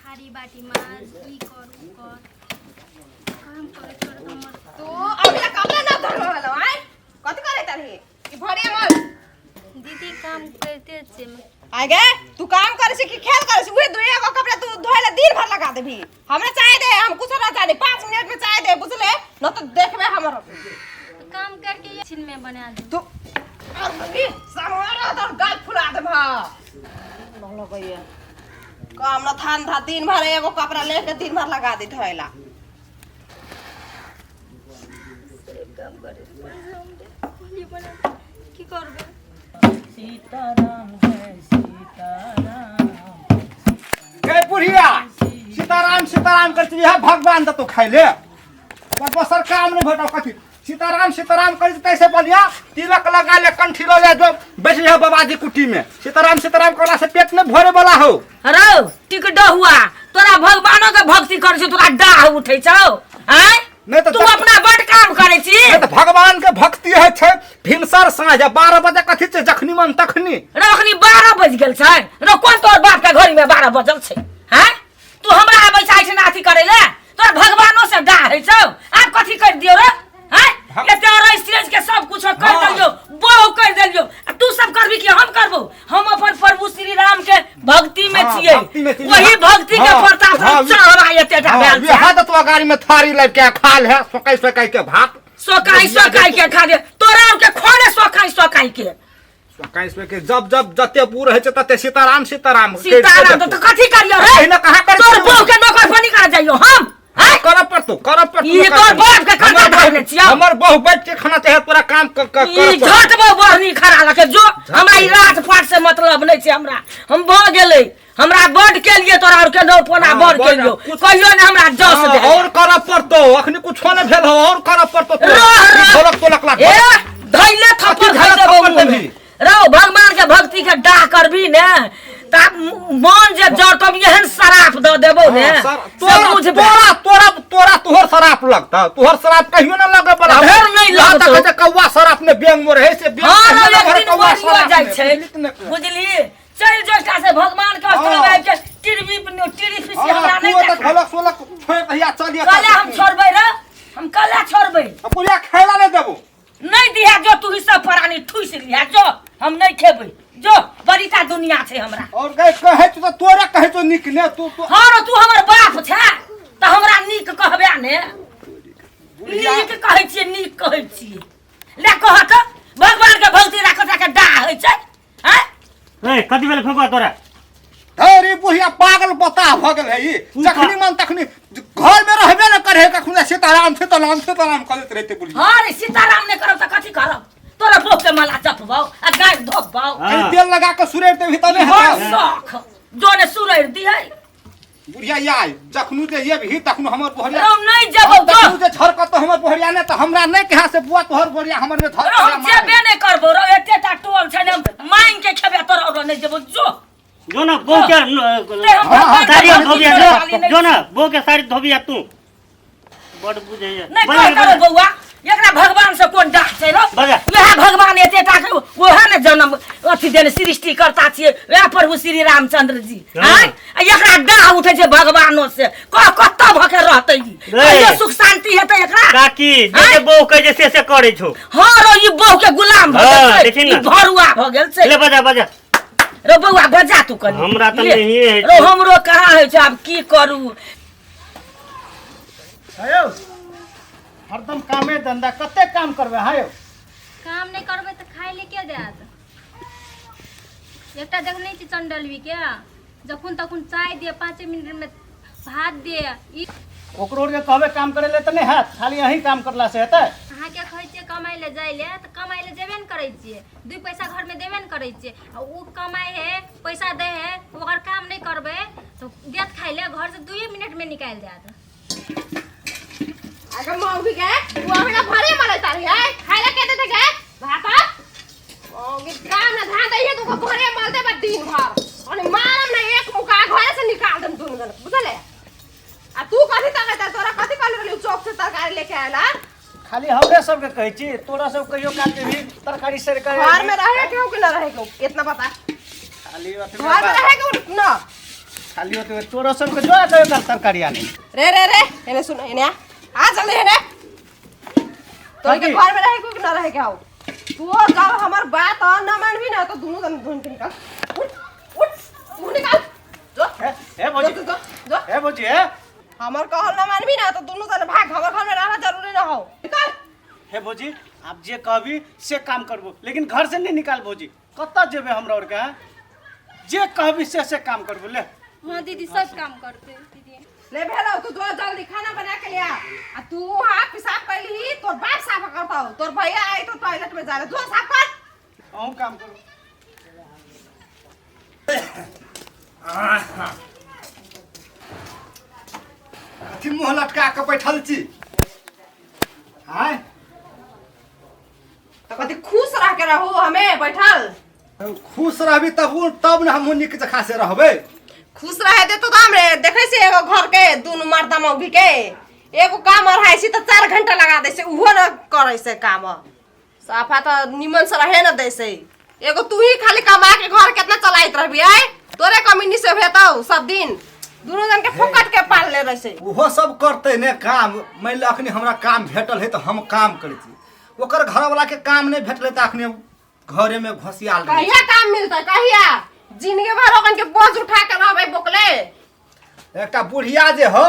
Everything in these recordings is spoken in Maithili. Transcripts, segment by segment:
थारी बाटी माज ई कर ऊ कर काम करैत करैत हमर तू अभी तक कपड़ा ना धोल रहलो आय कथि करे तरही ई भरिया मल दीदी काम करिते छियै। आय गे तू काम करे छी कि खेल करे छी? उहे दुए गो कपड़ा तू धोए ला दिन भर लगा देबी। हमरा चाय दे, हम कुछ ना जाने, 5 मिनट में चाय दे, बुझले न तो देखबे हमर। काम करके ये छिन में बना दे। तू और मम्मी सामान तो गाल फुला दे भा न लगैया काम न थान था, दिन भर एगो कपड़ा लेके दिन भर लगा दी धोएला। काम करे हमरे बना की करबे? सीताराम जय सीताराम। गे बुढ़िया, सीताराम सीताराम कर यह भगवान दतो खाइले पर दोसर काम नहीं भेटो। कथी सीताराम सीताराम कर तैसे बोलिया, तिलक लगा ले, कंठी लो ले, जो बैठ रहे बाबाजी कुटी में। सीताराम सीताराम करला से पेट में भरे वाला हो। रौ टिक डहुआ, तोरा भगवानो के भक्ति करै छौ तोरा डाह उठै छौ आँय? नहीं तो तू अपना बड काम करै छी। नहीं तो भगवान के भक्ति है छै भिनसर साँझ 12 बजे कथी छै, जखनी मन तखनी। रौ अखनी 12 बजि गेल छै रौ, कोन तोहर बाप के घड़ी में 12 बजल छै? हैं, तू हमरा आबै छै ऐसन अथी करै ले, तोरा भगवानो से डाह होइ छौ। आब कथी कर दियौ रे? हैं, एते अरैस तिरैस के सब कुछ कर देलियौ, बहु कर देलियौ, आ तू सब करबी कि हम करबो? हम अपन प्रभु श्री राम के भक्ति में छियै, भक्ति में छियै। वही भक्ति के प्रताप से चढ़वा एते टा भेल छै। वएह दतवा गाड़ी में थारी लाबि के खाल है, सोकाइ सोकाइ के भात। सोकाइ सोकाइ के खा दे तोरा आर के खोले सोकाइ सोकाइ के। सोकाइ सोकाइ के जब जब जते बूढ़ होइ छै तते सीताराम सीताराम करि के सीताराम देखू। तो कथी करियो रे? एहिना कहाँ करै तोर छियै? बहू के नौकर बनी कर जाइयो हम? हाँ, करऽ पड़तौ, करऽ पड़तौ। ई नौकर तोर बनी। बाप के कर्जा हमर धरने छियौ। हमर बहू बैठ के खाना चाहे तोरा काम ई करऽ पड़तौ। झट बहु बढ़नी खड़ा लके जो, हमरा ई रात पाट से मतलब नहीं छै। हमरा हम भऽ गेलै, हमरा बड के लिए तोरा और के नौ पोना हाँ, बड के बड लियो कुछ- कहियो ने हमरा जस हाँ, दे। और करऽ पड़तौ, अखनी कुछो नहि भेल हौ, और करऽ पड़तौ तोरा। रह, रह। ई ढोलक तोलक लाग। ए धैले थप्पड़ कथी धै धैले देबौ थप्पड़ मुँह में। देबही? रौ भगवान के भक्ति के डाह करबी ने ता मन जे जड़तम एहन शराप दऽ देबौ ने हाँ, से तोरा बुझबे। तोरा तोरा तोरा तोहर शराप लगता, तोहर शराप कहियो ना लगे बला। ढेर नहीं यहाँ लगतौ। तक कहै छै कौआ शराप ने बेंग मोर है से बेंग हाँ कहियो रौ, ना एक भरे दिन कौआ मरियो शराप जाइ ने, छै। बुझली कि नहि? बुझली, चलि जो एकटा से भगवान के स्थल हाँ। में आबि के टिरबी टिरी फीसी हाँ, हमरा तू नहीं ओतऽ देखा। ढोलक सोलक छोड़ि दहिया चल कले हम छोड़बै रे, हम कले छोड़बै? बुढ़िया खाय ला नहि देबो। नहीं दिहा जो, तू ही सब प्राणी ठूस लिहा जो, हम नहीं खेबै जो, बड़ीटा दुनिया छै हमरा। और गए कहै छौ तऽ तोरे कहै छौ नीक ने तू तू। हाँ रो, तू हमर बाप छै तऽ हमरा नीक कहबे ने? नीक कहै छियै, नीक कहै छियै। ले कह तऽ, भगवान के भक्ति राखत राखत डाह होइ छै हैं? ए कथी भेल फुकवा तोरा? अरे बुढ़िया पागल बताह भऽ गेल है ई, जखनी मन तखनी घर में रहबे न करे, कखनो सीताराम सीताराम सीताराम करैत रहते बुढ़िया। हाँ रे, सीताराम नहि करब तऽ कथी करब? तोरा बहू के माला जपबौ आ गाय धोपबौ। हाँ। कहीं तेल लगा के सुरेर देबही तबे बड़ हेतौ। शौख जो ने सुरैर दिहै। बुढ़िया याय जखनु जे एबही तखनु हमर बुढ़िया रौ नहि जेबौ जो। तखनु जे झरकत हमर बुढ़िया ने तऽ हमरा नहि कहा से बुआ तोहर बुढ़िया हमर में झरकत। रौ हम जेबे नहि करबौ रौ, एतेटा टोल छै ने, हम मांगि के खेबै तोरा ओतऽ नहि जेबौ जो। जो ना बहू के ते हम भगवान के साड़ी भक्ति धोबिया करे वाली जो नहि जो ना बहू के साड़ी धोबिया तू बड़ बुझैया। नहि बजा, कह करो बजा। बौआ, एकरा भगवान से कोन डाह छै रौ? बजा। वएह भगवान एते टा के वएह ने जन्म अथी देने सृष्टि करता छियै वएह प्रभु श्री रामचंद्र जी। हाँ। आँय, आ एकरा डाह उठै छै भगवानो से, कह कतऽ भऽ के रहतै ई? रे। कहियो सुख शांति हेतै एकरा? काकी जे आँय? जे बहू कहै छै से से करै छौ। हँ रौ, ई बहु के गुलाम भऽ हाँ, गेल छै, देखी ई ने। भरुआ भऽ गेल छै। ले बजा बजा। रौ बौआ बजा तू कनी। हमरा तऽ ले। नहिए होइ छै। रौ हमरो कहाँ होइ छै, आब की करू? यौ हरदम कामे धंधा, कते काम करबै अहाँ यौ? काम नहि करबै तऽ खाइ लए के देत? एकटा देखने छी चंडलवी के, जखन तखन चाय दे, 5 मिनटमे भात दे ई। ओकरो आरके कहबै काम करै लए तऽ नहि हैत, खाली अहीं काम करला से हेतै? अहाँके कहै छियै कमाइ लए जाइ लए तऽ कमाइ लए जेबे ने करै छियै, 2 पैसा घरमे देबे ने करै छियै, आ ओ कमाइ है पैसा दै है, ओकर काम नहि करबै तऽ देत खाइ लए? घरसँ 2 मिनटमे निकालि देत। अगर मौगी के तू हमरा भरे मरे तारी है, खाइ ला के देते के भात? मौगी काम ना ध्यान दैहे तो भरे मल दे दिन भर, और मारम ना एक मुका घरे से निकाल दम दुनू जन, बुझले? आ तू कथी तकैत तोरा कथी कहले रहली चौक से तरकारी लेके आएला? खाली हमरे सबके कहै छी, तोरा सब कहियो काल के भी तरकारी सरकारी घर में रहे के हो कि ना रहे के हो? इतना बता। खाली अथी घर में रहे के हो ना? खाली होते तोरा सबके जो कहियो काल तरकारी आने। रे रे रे, एने सुन, एने आ, आ जल्दी एने। तोर के कथी? घर में रहे के न रहे के आओ तू जब हमर बात और न मानबी ना तो दोनों जन धुन के निकाल। उठ उठ, मुंह निकाल, जो हे हे भौजी, जो, जो जो हे भौजी, हे हमर कहल न मानबी ना तो दोनों जन भाग, हमर घर में रहना जरूरी न हो, निकाल। हे भौजी, आप जे कहबी से काम करबो, लेकिन घर से नहीं निकाल भौजी। कतऽ जेबै हमरा और के? जे कहबी से काम करबो। ले हाँ दीदी, सब काम करते दीदी। ले भेलो, तू जो जल्दी खाना बना के ले आ। आ तू हाथ पेशाब कर ली, तोर बाप साफ करता हो, तोर भैया आई तो टॉयलेट में जा रहा, जो साफ कर। अहूँ काम करू। कथी मुँह लटका के बैठल छी? आय तो कथी खुश रह के रहू हमें बैठल? खुश रहबी तब तब ने हमहूँ नीक जकाँ से रहबै। खुश रहे दे तो दाम रे, देखै छी एगो घर के दुनू मर्दा मौगी के एगो काम अढ़ाई छी तो 4 घंटा लगा दै छै, उहो न करै छै काम, साफा तो निमन से रहे न दै छै। एगो तू ही खाली कमा के घर केतना चलाइत रहबी? आय तोरे कमीनी से भेतौ सब दिन, दुनू जन के फोकट के पाल ले रहै छै। ओहो सब करतै ने काम। मानि ले अखनी हमरा काम भेटल है तऽ हम काम करै छी, ओकर घरवाला के काम नहि भेटलै तऽ अखनी घरे में घोसियाल रहै। कहिया काम मिलतै? कहिया जिंदगी भर ओकन के बोझ उठा के रहबै बोकले? एकटा बुढ़िया जे हो,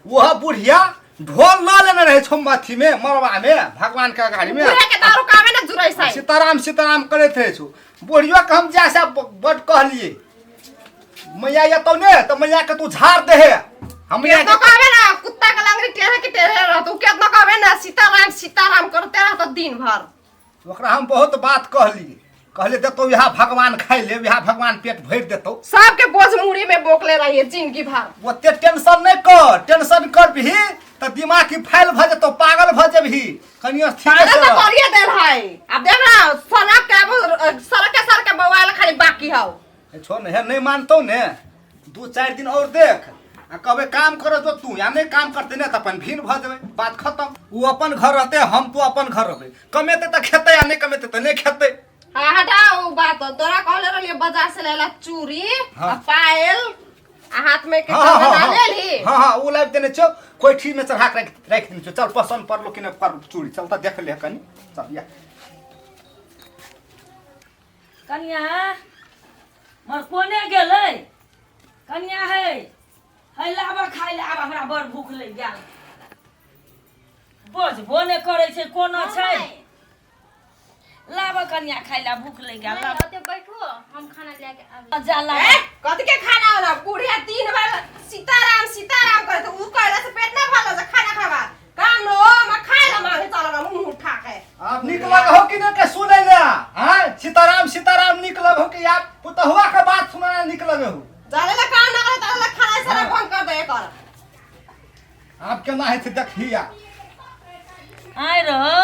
वह बुढ़िया ढोल न लेने रहै छौ अथी में, मरबा में, भगवान के अगाड़ी में। बुढ़िया के दारू कामे न जुड़ै छै। सीताराम सीताराम करैत रहै छौ। बुढ़ियो के हम जैसे बड कहलिए, मैया एतौ ने तऽ मैया के तू झाड़ देहे। हम मैया केतना के कहबे ना कुत्ता के लंगड़ी टेढ़े के टेढ़े रहतौ, केतना कहबे ना सीताराम सीताराम करते रहतौ दिन भर। ओकरा हम बहुत बात कहलिए, कहलिए देतौ यहाँ भगवान खाइ ले, यहाँ भगवान पेट भरि देतौ। सबके बोझ मुड़ी में बोकले रहिए जिंदगी भर। ओते टेंशन नहि कर, टेंशन करबिही तऽ दिमाग की फैल भऽ जेतौ, पागल भऽ जेबही। कनि स्थिर पागल से तो रह। करिए देल है। अब देख ना सड़क के अब सड़क के सड़क के बवाल खाली बाकी हौ। छोड़ ने, हे नहीं मानतौ ने, 2-4 दिन और देख, आ कहबै काम करो जो तू, या नहीं काम करते ने तऽ अपन भिन्न भऽ जेबै, बात खत्म। ओ अपन घर रहतै, हम तू अपन घर रहबै, कमेतै तऽ खेतै आ नहि कमेतै तऽ नहि खेतै। हाँ हटा ओ बात, तोरा कहले रहलिए बाजार से लेला चूड़ी हाँ। आ पायल आ हाथ में के हाँ हाँ कंगना हाँ ले ली। हाँ हाँ, ओ लाबि देने छौ, कोठी में चढ़ा के राखि देने छौ। चल पसंद पड़लो कि नहि पर चूड़ी, चल तऽ देख ले कनि, चल या। कनिया मर कोने गेलै? कनिया है है लाबऽ खाइ ले, आब हमरा बड़ भूख लागि गेल। बजबो नहि करै छै, कोनो छै? लाबऽ कनिया खाइ ले, भूख लागि गेल। लाबऽ। ओते बैठू, हम खाना लए के आबै। जा लाबऽ। ए, कथी के खाना वाला? बुढ़िया 3 बार सीताराम सीताराम करे तो उ कहला से पेट ना भरल से खाना खाबा काम नो म खाए ला मांगे चल ना मुंह उठा के। आब नीक लग हो कि नहीं के सुनै ले? हाँ सीताराम सीताराम नीक लग हो कि आप पुतहुआ के बात सुनाना नीक लगे हो? जाले ला काम ना करे ताले ला खाना सारा बंद कर दे कर। आब केना हेतै देखिया। आइ रहो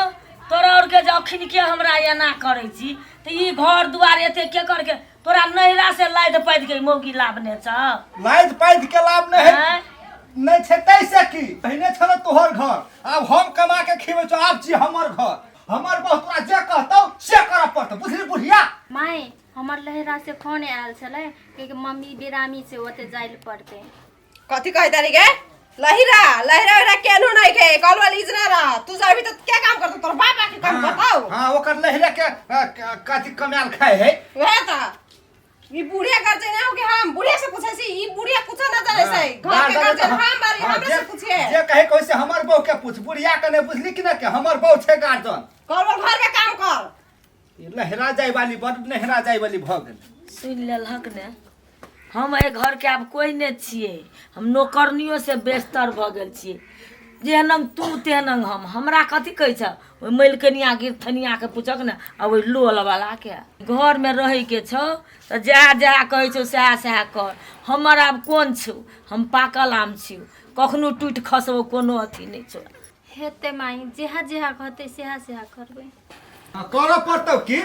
तोरा और के अखन के हमरा एना करै छी तऽ ई घर दुआर एते के करके तोरा नैहरा से लादि पादि के मौगी लाबने छ? लादि पादि के लाभ नहीं आँय? नहीं छै तैसे की पहिने छल तोहर घर, आब हम कमा के खिबै छौ, आब छी हमर घर, हमर बहु तोरा जे कहतौ से करऽ पड़तौ, बुझली बुढ़िया? माय, हमर लहरा से फोन आयल छलै कि मम्मी बेरामी छै, ओते जाय लए पड़तै। कथी कहै तारी गे? लहिरा लहिरा ओहिरा केनहु नहीं के कल वाली इजना रह, तू जाबी तो क्या काम करतौ? तोर बाप आके काम करतौ? हाँ, ओकर लहिरा के कथी कमाल खाए है। वएह त ई बुढ़िया कर छै ना कि हम बुढ़िया से पूछै छी, ई बुढ़िया कुछ ना जानै छै, घर के गार्जियन हम बारी, हमरे से पूछिए। जे कहे कहै से हमर बहू के पूछ, बुढ़िया के नहीं बुझली कि ना के हमर बहू छै गार्जियन। कर घर में काम कर। ई लहरा जाय वाली बड नहरा जाय वाली भऽ गेल। सुनि लेलहक ने, हम एहि घरके आब कोइ नहि छियै, हम नौकरनियो से बेस्तर भऽ गेल छियै। जेहन तू तेहन हम, हमरा कथी कहै छ? ओहि मलिकनिया गिरथनियाके पूछक ने आ ओहि लोलवलाके। घरमे रहैके छौ तऽ जएह जएह कहै छौ सएह सएह कर। हमर आब कोन छौ, हम पाकल आम छियौ, कखनो टूटि खसबौ कोनो अथी नहि छौ। हेतै माई, जेहा जेहा कहतै सेहा सेहा करबै। करऽ पड़तौ की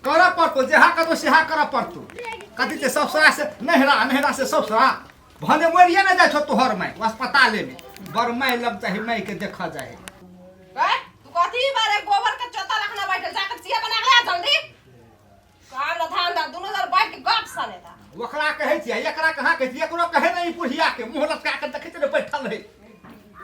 करऽ पड़तौ, जेहा कहतौ सेहा करऽ पड़तौ। कथी छै ससुरा से नहिरा, नहिरा से ससुरा, भने मरिए ने जाइ छौ तोहर माय अस्पताले में, बड़ माय लग चाही, माय के देखऽ जाइ। ए, तू कथी बारे गोबर के चोता रखना बैठल, जाके चिया बना के ले आ जल्दी। काम न धान दा दुनू जन बैठ के गप सने दा। ओकरा कहै छियै, एकरा कहाँ कहै छियै? एकरो कहै नहि ई बुढ़िया के मुँह लटका के देखै छियै ने बैठल रहै।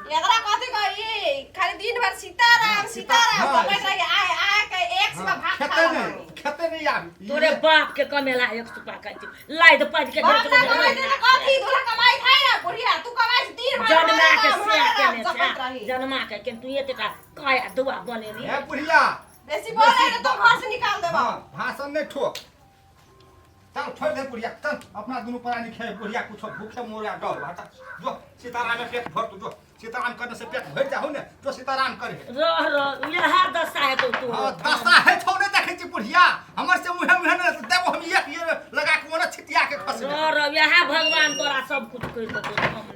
एकरा कथी कही, खाली दिन भर सीताराम सीताराम हाँ, करैत रही, आय आय के एक सीमा भात खेते खा नहि, खेते नहि आबी। तोरे बाप के कमेला एक सुपा खाइ छी, लाइद पाइद के बाप ना कमाई दे कथी तोरा कमाई खाई ना बुढ़िया, तू कमाई से दिन भर जनमा के हरे राम, से हरे राम केने जपैत छै रही। जनमा के केन तू एतेटा काया दुआ बनेली। हे बुढ़िया, बेसी बोले तो घर से निकाल देबो। हाँ, भाषण नहीं ठोक, चल छोड़ दे बुढ़िया, चल अपना दुनू प्राणी खे बुढ़िया, कुछ भूखे मोरा डर हटा जो सीताराम में पेट भर तू, जो सीताराम करने से पेट भर जाहु ने, जो सीताराम करे। रह रह यह दशा है तो तू। हाँ, दशा है छौ नहीं देखै छी बुढ़िया, हमर से मुहे मुहे ने देबो हम एक ये लगा के ओना छिटिया के खस। रह रह यह भगवान तोरा सब कुछ कर देतो।